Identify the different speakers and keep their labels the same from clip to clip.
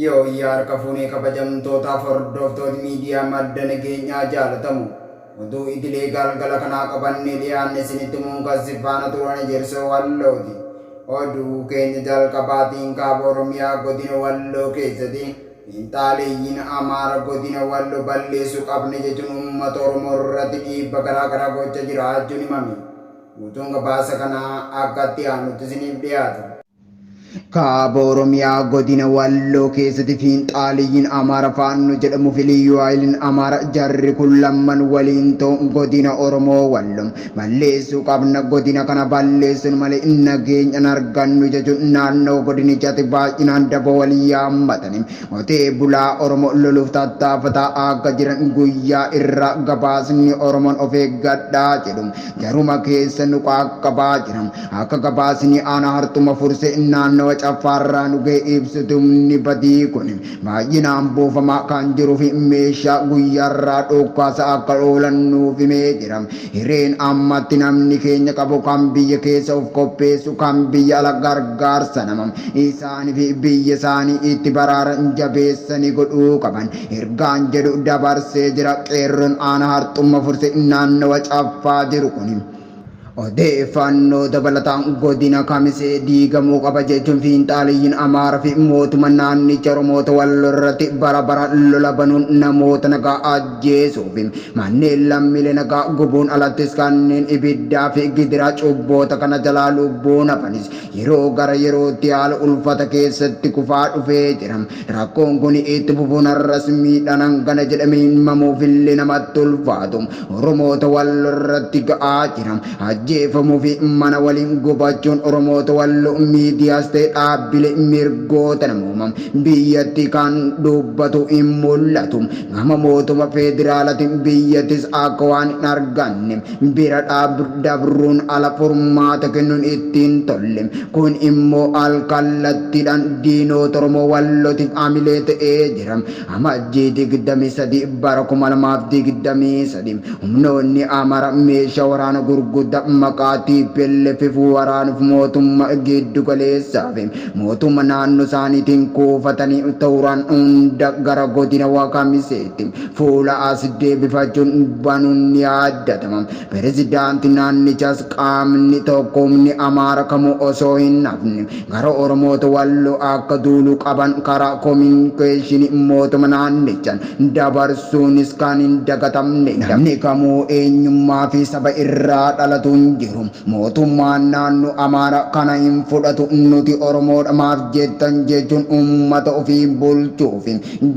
Speaker 1: Yooyyaa harka fuunee kabajamtootaaf hordoftooti miidiyaa madda nageenyaa jaalatamu. Oduu idilee galgala kanaa qabannee dhiyaanne isinitti himuun kan si faana turan Ejersoo Wallooti. Oduu keenya jalqabaatiin kaaba Oromiyaa godina Walloo keessatti fiinxaaleeyyiin Amaara godina Walloo balleessuu qabna jechuun uummata Oromoo irratti dhiibba garaa garaa gocha jiraachuun himame. Guutuun gabaasa kanaa akka itti aanutti isiniif dhiyaata. Kaaba Oromiyaa godina Walloo keessatti fiinxaaliyyiin Amaara Faannoo jedhamu fi Liyyuu Haayiliin Amaara jarri kun lamman waliin ta'uun godina Oromoo Walloo balleessuu qabna, godina kana balleessuun malee nageenya hin argannu jechuun naannoo godinichaatti baay'inaan daboo wal yaammatanii qotee bulaa Oromoo loluuf tattaafataa akka jiran guyyaa irraa gabaasni Oromoon of eeggadhaa jedhu Jaruma keessa nu qaaqqabaa jira. Akka gabaasni aanaa Harxuma Fursee naannawa Caffaarraa nu gahe ibsutti humni badii kun baay'inaan buufamaa kan jiruu fi meeshaa guyyaarraa dhukaasa akka oolan nuuf himee jira. Hireen ammatti namni keenya qabu kan biyya keessa of qopheessu, kan biyya ala gargaarsa nama isaanii fi biyya isaanii itti baraaran jabeessanii godhuu qaban. Ergaan jedhu dabarsee jira Qeerroon Aanaa Harxumma Fursee naannawa Caffaa jiru kuni. Odeeffannoo dabalataan godina Kamisee diigamuu qaba jechuun fiinxaaliyyiin Amaara fi mootumma naannicha Oromoota Walloo irratti bara baraan lola banuun namoota nagaa ajjeesuu fi manneen lammiilee nagaa gubuun alattis kanneen ibiddaa fi gidiraa cubboota kana jalaa lubbuun hafanis yeroo gara yerootti haala ulfata keessatti kufaa dhufee jira. Rakkoon kuni itti fufuun har'as miidhaan hangana jedhamee himamuufillee namatti ulfaatu Oromoota Walloo irratti ga'aa jira. Ajjeefamuu fi mana waliin gubachuun Oromoota Walloo miidiyaas ta'e dhaabbilee mirgoota namoomaa biyyattii kan dubbatu hin mul'atu. Gama mootummaa federaalatiin biyyattis akka waan hin arganne bira dabruun ala furmaata kennuun itti hin tolle. Kun immoo al kallattiidhaan diinoota Oromoo Wallootiif hamilee ta'ee jira. Amajjii 23 bara 2023 humnoonni Amara meeshaa waraana gurguddaa maqaa TPLFf waraanuuf mootummaa giddu galeessaa fi mootummaa naannoo isaaniitiin kuufatanii tooraan hunda gara godina Kamiseetti fuula as deebifachuun banuun ni yaaddatama. Pirezidaanti naannichaas qaamni tokko humni Amaara kamuu osoo hin hafne gara Oromoota Walloo akka duuluu qaban karaa kominikeeshinii mootummaa naannichaan dabarsuunis kan hin dagatamne. Namni kamuu eenyummaa fi saba irraa dhalatu hin jiru. Mootummaan naannoo Amaaraa kana hin fudhatu, nuti Oromoodha maaf jettan jechuun uummata ofii bulchuuf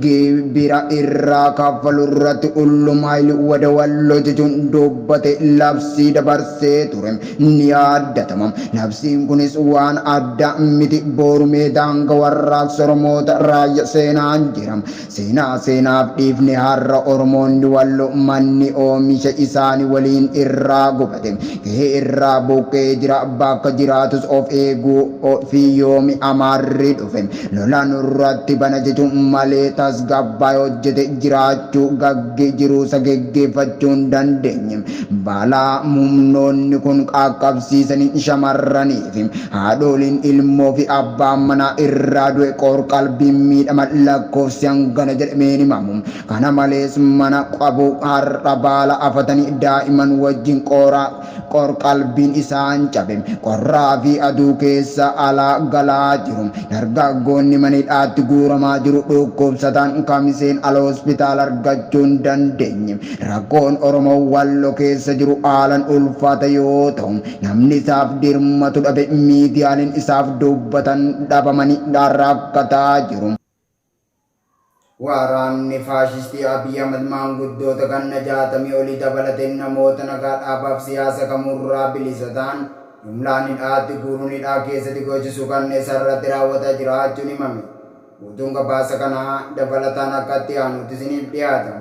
Speaker 1: gibira irraa kaffalu irratti Ullumaayil wada Walloo jechuun dubbate labsii dabarsee ture ni yaaddatama. Labsiin kunis waan addaa miti, boru meedaan warraaqsa Oromoota raayya seenaan jira. Seenaa seenaaf dhiifne har'a Oromoonni Walloo manni oomisha isaanii waliin irraa gubate, qe'ee irraa buqqa'ee jira, bakka jiraatus of eeguu fi yoomi Amaarri dhufe lola nurratti bana jechuun malee tasgabbaa'ee hojjete jiraachuu jiruusa geggeeffachuu hin dandeenye. Balaa humnoonni kun qaqqabsiisaniin shamarranii fi haadholiin ilmoo fi abbaan manaa irraa du'e qoor-qalbiin miidhaman lakkoofsi hangana jedhamee hin himamu. Kana malees mana qabu har'a baala afatanii daa'iman wajjin qoor-qalbiin isaan cabe qorraa fi aduu keessa alaa galaa jiru. Dargaggoonni mana hidhaatti guuramaa jiru. Dhukkubsataan Kamiseen ala hospitaala argachuu hin dandeenye. Rakkoon Oromoo Walloo keessa jiru haalan ulfaata yoo ta'u, namni isaaf dirmatu dhabe, miidiyaaleen isaaf dubbatan dhabamanii rakkataa jiru.
Speaker 2: Waraanni faashistii Abiy Ahmad maanguddoota ganna 60 olii dabalatee namoota nagaa dhaabaaf siyaasa kamuurraa bilisa ta'an jumlaan hidhaatti guuruun hidhaa keessatti gocha suukanneessaa irratti raawwataa jiraachuun himame. Guutuun gabaasa kanaa dabalataan akka itti aanutti isiniif dhiyaata.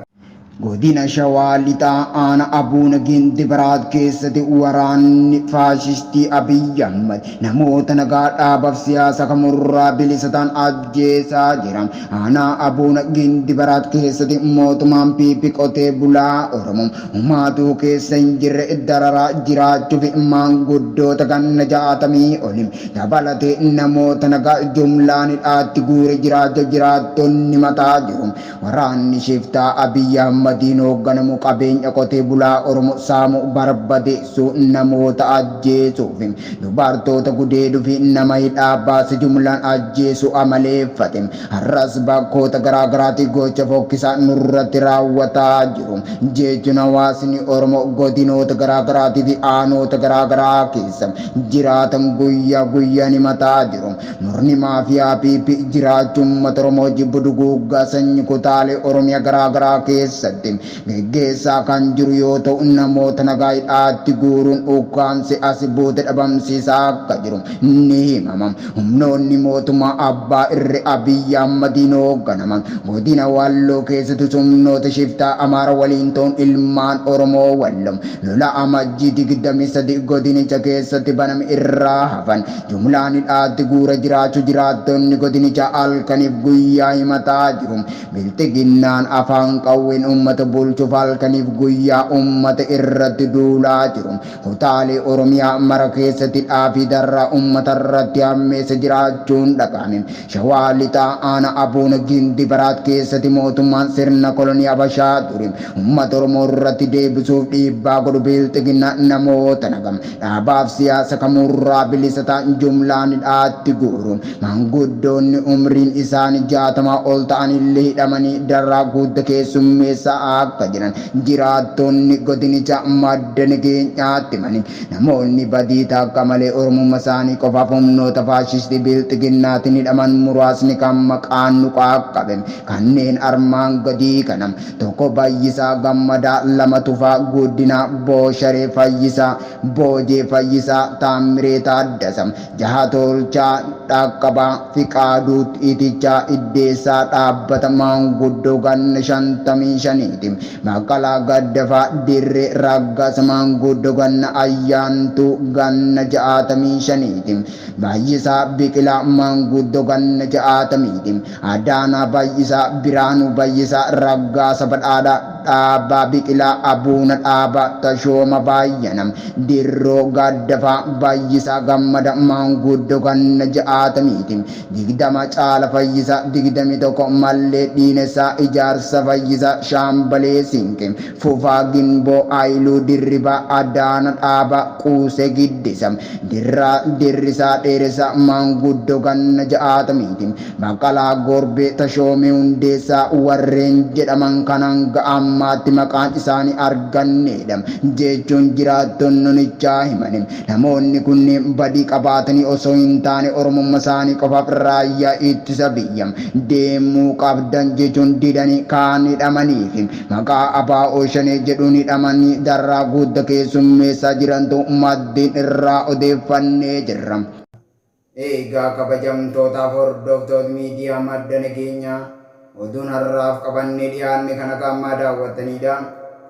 Speaker 1: Godina Shawaa Lixaa Aana Abuuna Gindibiraat keessatti waraanni faashistii Abiy Ahmad namoota nagaa dhaabaaf siyaasa kamurraa bilisa ta'an ajjeesaa jira. Aanaa Abuuna Gindibiraat keessatti mootummaan PP qotee bulaa Oromoo humaatuu keessa hin jirre dararaa jiraachuu fi maanguddoota ganna 60 oli dabalatee namoota nagaa jumlaan hidhaatti guure jiraachuu jiraattonni mataa jiru. Waraanni shiftaa Abiy Ahmadiin hoogganamu qabeenya qotee bulaa Oromoo saamuu, barbadeessuu, namoota ajjeesuu fi dubartoota gudeeduu fi nama hidhaa baase jumlaan ajjeesuu amaleeffate. Har'as bakkoota garaa garaatti gocha fokkisaa nurratti raawwataa jiru jechuun hawaasni Oromoo godinoota garaa garaatii fi aanoota garaa garaa keessa jiraatan guyyaa guyyaan himataa jiru. Murni maafiyaa PP jiraachuu uummata Oromoo jibbu duguuggaa sanyii kutaalee Oromiyaa garaa garaa keessatti geggeessaa kan jiru yoo ta'u, namoota nagaa hidhaatti guuruun ukkaamsee as buute dhabamsiisaa akka jiru ni himama. Humnoonni mootummaa abbaa irree Abiy Ahmadiin hoogganaman godina Walloo keessatti humnoota shiftaa Amaara waliin ta'uun ilmaan Oromoo Walloo lola Amajjii 23 godinicha keessatti baname irraa hafan jumlaan hidhaatti guura jiraachuu jiraattonni godinichaa halkaniif guyyaa himataa jiru. Bilxiginnaan afaan qawween uummata bulchuuf halkaniif guyyaa uummata irratti duulaa jiru. Kutaalee Oromiyaa mara keessatti hidhaa fi darraa uummata irratti hammeessa jiraachuun dhaga'ame. Shawaa Lixaa Aana Abuuna Gindibaraat keessatti mootummaan sirna kolonii Habashaa ture uummata Oromoo irratti deebisuuf dhiibbaa godhu Bilxiginnaa namoota nagaa dhaabaaf siyaasa kamurraa bilisa ta'an jumlaan hidhaatti guuru. Maanguddoonni umriin isaanii 60 ol ta'anillee hidhamanii darraa guddaa keessummeessaa akka jiran jiraattonni godinichaa madda nageenyaatti himani. Namoonni badii takka malee Oromummaa isaanii qofaaf humnoota faashistii Bilxiginnaatiin hidhaman muraasni kan maqaan nu qaqqabe kanneen armaan gadii kana: 1 Bayyisaa Gammadaa, 2 Tufaa Guddinaa, Boosharee Fayyisaa, Boojee Fayyisaa, Taammiree Taaddasa, 6 Tolchaa Dhaqqabaa, Fiqaaduu Itichaa Iddeessaa Dhaabbata maanguddoo ganna 55ti, Baqqalaa Gaddafaa Dirree Raggaasa maanguddoo ganna Ayyaantuu ganna 65ti, Bayyisaa Biqilaa maanguddoo ganna 60ti, Adaanaa Bayyisaa, Biraanuu Bayyisaa, Raggaasa Badhaadhaa, Dhaabaa Biqilaa, Abuuna Dhaabaa, Tashooma Baay'ana, Dirroo Gaddafaa, Bayyisaa Gammada maanguddoo ganna 60ti, 20 Caala Fayyisaa, 21 Mallee Dhiinessaa, Ijaarsa Fayyisaa, Shaambalee Sinqe, Fufaa Ginboo, Ayiluu Dirribaa, Adaana Dhaabaa, Quusee Giddisa, Dirrisaa Dheeressaa maanguddoo ganna 60ti, Baqqalaa Gorbee, Tashoomee Hundeessaa warreen jedhaman kan hanga ammaatti maqaan isaanii arganneedha jechuun jiraattonni onichaa himani. Namoonni kunneen badii qabaatanii osoo hin taane Oromummaa isaanii qofaaf raayyaa ittisa biyya deemuu qabdan jechuun didanii kaan hidhamanii fi maqaa ABO Shanee jedhuun hidhamanii darraa guddaa keessummeessaa jirantu maddeen irraa odeeffannee jirra. Eegaa kabajamtootaaf hordoftoota miidiyaa madda nageenyaa, oduun har'aaf qabannee dhiyaanne kana qaammaa daawwattanidha.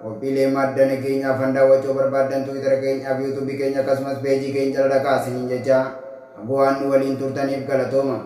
Speaker 1: Qophiilee madda nageenyaa fan daawwachuu barbaaddan Tiwiitara keenyaa fi Yuutuubii keenya akkasumas peejii keenya jala dhaqaa isiniin jecha, waan nu waliin turtaniif galatooma.